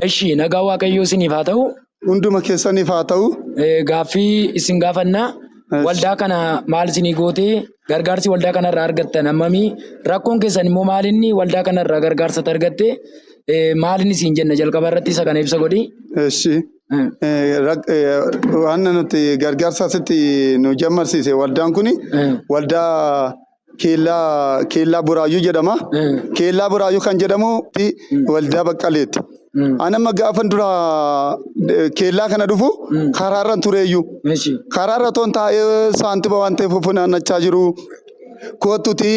Eshi, nagaa Waaqayyoo isiniif haa ta'u. Hunduma keessaniif haa ta'u. Gaaffii isin gaafannaa. Waldaa kana maal isinii gootee, gargaarsi waldaa kanarraa argattan hammamii, rakkoon keessan immoo maalinni waldaa kanarraa gargaarsa argatte maalinni siin jenna, jalqaba irratti isa kana ibsa godhi. Eshi. Waan nuti gargaarsa asitti nu jammarsiise waldaan kuni waldaa Keellaa Buraayyuu jedhama. Keellaa Buraayyuu kan jedhamu waldaa Baqqaleetti. Ani amma gaafan dura keellaa kana dhufu karaarran tureeyyuu. Karaarra toon taa'ee saantima waan ta'eef funaannachaa jiru. Kottuti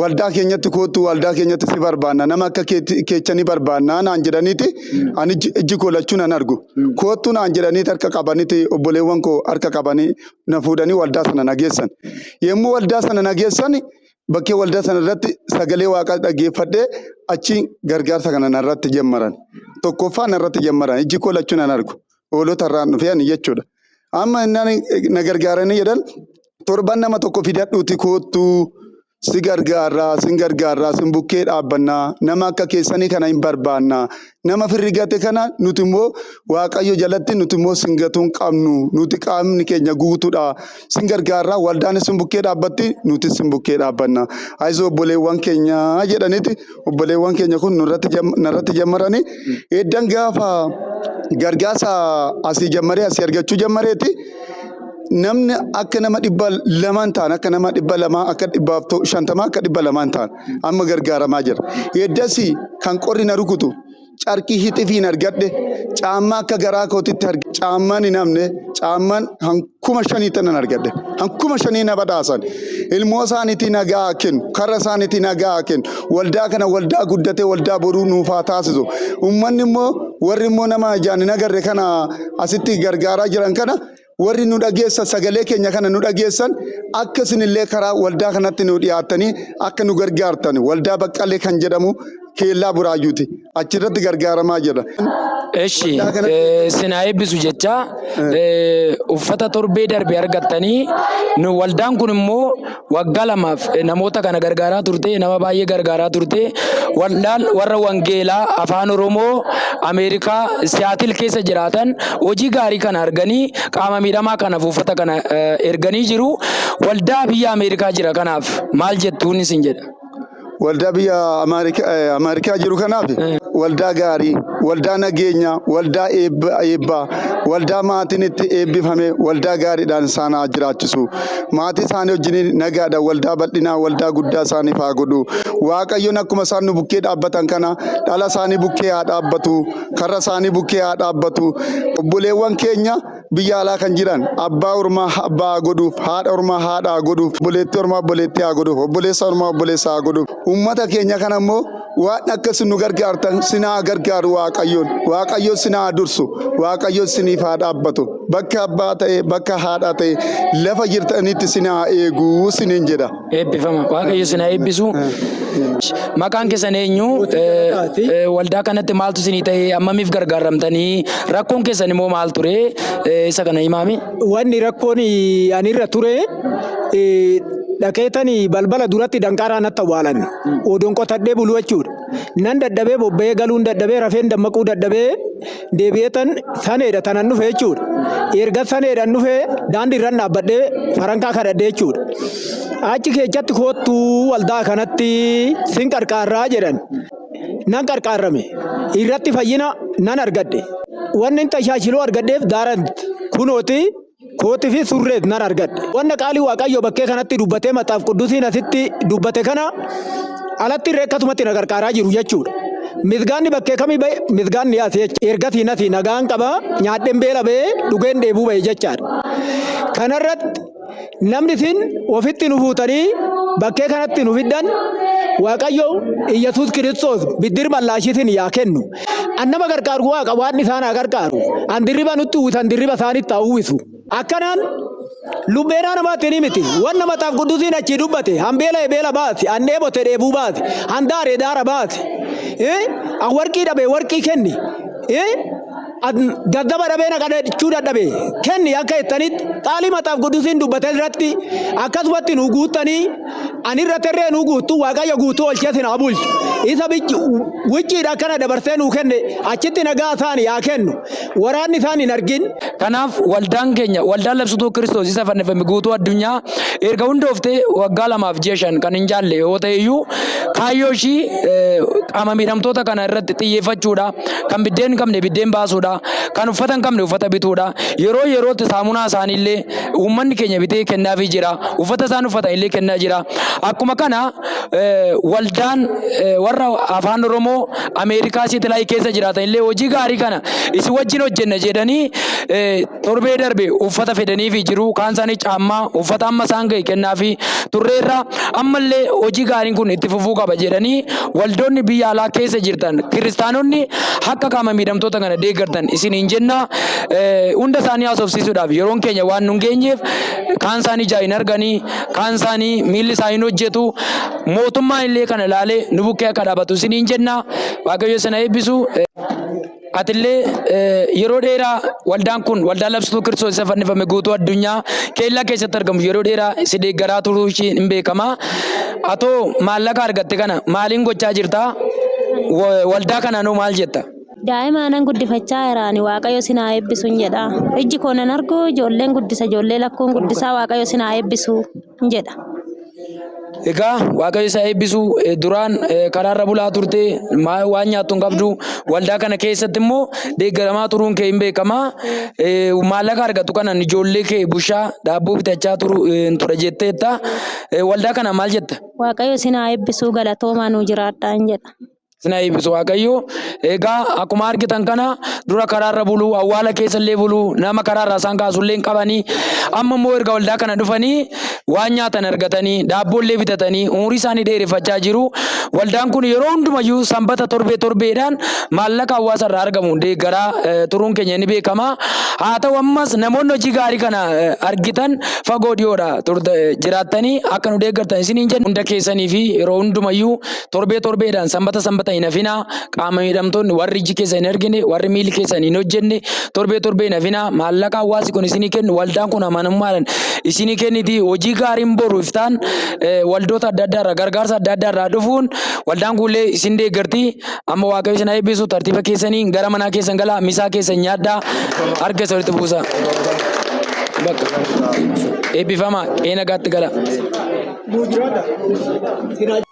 waldaa keenyatti, kottu waldaa keenyatti si barbaanna, nama akka keechanii barbaanna naan jedhaniiti, ani ijji koo lachuu nan argu. Kottu naan jedhaniiti harka qabaniiti, obboleewwan koo harka qabanii na fuudhanii waldaa sana na geessan. Yommuu waldaa sana na geessan, bakkee waldaa sana irratti sagalee Waaqaa dhaggeeffadhee achiin gargaarsa kana narratti jammaran. Tokkoffaa narratti jammaran, ijji koo lachuu nan argu. Hoolota irraan dhufee ani jechuudha. Amma inni na gargaaranii jedhan, torban nama tokko fidadhuuti koottuu, si gargaarraa, sin gargaarraa, sin bukkee dhaabbannaa, nama akka keessanii kana hin barbaannaa, nama firri gate kana nuti immoo Waaqayyo jalatti nuti immoo sin gatuu hin qabnu, nuti qaamni keenya guutuudha, sin gargaarraa, waldaan sin bukkee dhaabbatti, nuti sin bukkee dhaabbanna, ayizoo obboleewwan keenya jedhaniiti obboleewwan keenya kun narratti jammaranii eddan gaafa gargaarsa asii jammaree asii argachuu jammareeti, namni akka nama 200 ta'an, akka nama 200, akka 150, akka 200 ta'an amma gargaaramaa jira. Eddasi kan qorri na rukutu carqii hixifiin argadhe, caammaa akka garaa kootitti argadhe, caammaan hin hafne, caammaan hankuma shanii tanan argadhe, hankuma shanii na badhaasan. Ilmoo isaaniitii nagaa kennu, karra isaaniitii nagaa kennu, waldaa kana waldaa guddatee waldaa boruu nuuf haa taasisu. Uummanni immoo, warri immoo nama ijaan hin agarre kana asitti gargaaraa jiran kana, warri nu dhageessan, sagalee keenya kana nu dhageessan, akka isinillee karaa waldaa kanatti nu dhiyaattanii akka nu gargaartan, waldaa Baqqalee kan jedhamu Keellaa Buraayyuuti. Achirratti gargaaramaa jira. Eshi, isin haa eebbisu jecha, uffata torbee darbe argattanii, nu waldaan kun immoo waggaa 2f namoota kana gargaaraa turte, nama baay'ee gargaaraa turte. Waldaan warra wangeelaa afaan Oromoo Ameerikaa Siyaatil keessa jiraatan hojii gaarii kana arganii qaama miidhamaa kanaaf uffata kana erganii jiru. Waldaa biyya Ameerikaa jira kanaaf maal jettuun isin jedha? Waldaa biyya Ameerikaa jiru kanaaf, waldaa gaarii, waldaa nageenyaa, waldaa eebbaa, waldaa maatiin itti eebbifame, waldaa gaariidhaan isaan haa jiraachisu. Maatii isaanii wajjin nagaadhaan waldaa bal'inaa, waldaa guddaa isaaniif haa godhu. Waaqayyoon akkuma isaan nu bukkee dhaabbatan kana dhala isaanii bukkee haa dhaabbatu, karra isaanii bukkee haa dhaabbatu. Obboleewwan keenya biyya alaa kan jiran abbaa ormaa abbaa haa godhuuf, haadha ormaa haadha haa godhuuf, obboleettii ormaa obboleettii haa godhuuf, obboleessa ormaa obboleessa haa godhuuf. Uummata keenya kana immoo waan akkas nu gargaartan sinaa gargaaru Waaqayyoon. Waaqayyoon sinaa dursu, Waaqayyoon siniif haa dhaabbatu. Bakka abbaa ta'e, bakka haadhaa ta'e, lafa jirtanitti sinaa eeguu siniin jedha. Eebbifama. Waaqayyo sinaa eebbisu. Maqaan keessan eenyu? Waldaa kanatti maaltu isinii ta'e? Ammamiif gargaaramtanii? Rakkoon keessan immoo maal ture? Isa kana himaami. Wanni rakkoon ani irra ture, dhaqeetanii balbala duratti danqaaraa natti awwaalan. Odoon qotadhee bulu jechuudha. Nan dadhabee, bobba'ee galuun dadhabee, rafeen dammaquu dadhabee, deebi'eetan saneedha tanan dhufe jechuudha. Erga saneedhaan dhufe daandii irran dhaabbadhee farankaa kadhadhee jechuudha. Achi keessatti koottuu waldaa kanatti sin qarqaarraa jedhan. Nan qarqaarrame. Irratti fayyina nan argadhe. Wanni tashaashiluu argadheef daaran kunooti kootii fi surreet nan argadhe. Wanna qaalii Waaqayyo bakkee kanatti dubbatee, Maxaaf Quddusiin asitti dubbate kana alatti irree akkasumatti na qarqaaraa jiru jechuudha. Misgaanni bakkee kamii ba'e? Misgaanni asi jecha. Ergasii nasi nagaan qaba, nyaadheen beela ba'ee, dhugeen dheebuu ba'e jechaadha. Kanarratti namni isin ofitti nu fuutanii bakkee kanatti nu fiddan, Waaqayyo Iyyasuus Kiristoos biddir mallaashii isin yaa kennu. An nama gargaaru Waaqa, waan isaan haa gargaaru. An dirriba nutti uwwisan dirriba isaanitti haa uwwisu. Akkanaan lubbeenaa namaatti ni miti. Wanna Maxaaf Quddusiin achii dubbate, han beela'e beela baasi, han dheebote dheebuu baasi, han daare daara baasi. Han warqii dhabe warqii kenni. Gaddaba dhabee na kadhachuu dadhabe kenni akka jettanitti qaalii Maxaaf Quddusiin dubbatee irratti akkasumatti nu guuttanii ani irra terree nu guuttu Waaqayyo guutuu olchee sin haa bulchu. Isa wicciidha akkana dabarsee nuu kenne achitti nagaa isaanii haa kennu. Waraanni isaan hin argin. Kanaaf waldaan keenya waldaan labsituu Kiristoos isa fannifame guutuu addunyaa erga hundooftee waggaa 2 fi ji'a 5 kan hin jaalle yoo ta'e iyyuu kaayyoo ishii qaama miidhamtoota kana irratti xiyyeeffachuudha. Kan biddeen hin qabne biddeen baasuudha. Kan uffata hin qabne uffata bituudha. Yeroo yerootti saamunaa isaaniillee uummanni keenya bitee kennaafii jira. Uffata isaan uffatan illee kennaa jira. Akkuma kana waldaan warra afaan Oromoo Ameerikaa Siitilaay keessa jiraatan illee hojii gaarii kana isin wajjin hojjenna jedhanii torbee darbe uffata fedhaniifi jiru. Kaan isaanii caammaa uffata amma isaan ga'e kennaafi turreerra ammallee hojii gaariin kun itti fufuu qaba jedhanii waldoonni biyya alaa keessa jirtan kiristaanonni akka qaama miidhamtoota kana deeggartan isiniin jenna. Hunda isaanii haasofsiisuudhaaf yeroon keenya waan nun geenyeef kaan isaanii ijaa hin arganii, kaan isaanii miilli isaa hin hojjetu, mootummaan illee kana ilaalee nu bukkee akka dhaabatu isiniin jenna. Waaqayyo sana eebbisu. Atillee yeroo dheeraa waldaan kun waldaan labsituu Kiristoos isa fannifame guutuu addunyaa keellaa keessatti argamu yeroo dheeraa si deeggaraa turuu ishii hin beekama. Atoo maallaqa argatte kana maaliin gochaa jirtaa? Waldaa kanaanoo maal jetta? Daa'ima nan guddifachaa jiraani, Waaqayyo sin haa eebbisu jedha. Ijji koo nan argu, ijoolleen guddisa, ijoollee lakkuun guddisaa, Waaqayyo sin haa eebbisu jedha. Egaa Waaqayyo isa eebbisu. Duraan karaarra bulaa turte, waan nyaattu hin qabdu, waldaa kana keessatti immoo deeggaramaa turuun kee hin beekama. Maallaqa argattu kanaan ijoollee kee bushaa daabboo bitachaa turu ture jetteetta. Waldaa kana maal jetta? Waaqayyo sin haa eebbisu, galatoomaa, nuu jiraadhaan jedha. Sina eebbisu Waaqayyo. Egaa akkuma argitan kana dura karaarra buluu, awwaala keessa illee buluu, nama karaarraa isaan kaasu illee hin qabanii. Amma immoo erga waldaa kana dhufanii waan nyaatan argatanii, daabboo illee bitatanii umurii isaanii dheereffachaa jiru. Waldaan kun yeroo hundumayyuu sanbata torbee torbeedhaan maallaqa hawaasa irraa argamu deeggaraa turuun keenya ni beekama. Haa ta'u ammas namoonni hojii gaarii kana argitan fagoo dhiyoodha jiraattanii akka nu deeggartan isiniin jenna. Hunda keessanii fi yeroo hundumayyuu torbee torbeedhaan sanbata sanbata hin hafinaa. Qaama miidhamtoonni warri iji keessa hin argine, warri miilli keessan hin hojjenne torbee torbee hin hafinaa. Maallaqa hawaasi kun isinii kennu waldaan kun amanamummaadhaan isinii kenniti. Hojii gaariin boru iftaan waldoota adda addaa irraa gargaarsa adda addaa irraa dhufuun waldaan kunillee isin deeggarti. Amma Waaqayyo isin haa eebbisu. Tartiiba keessanii gara manaa keessan galaa, misaa keessan nyaadhaa, harka isa walitti buusaa. Bakka eebbifama qe'ee nagaatti gala. Nuu jiraadha.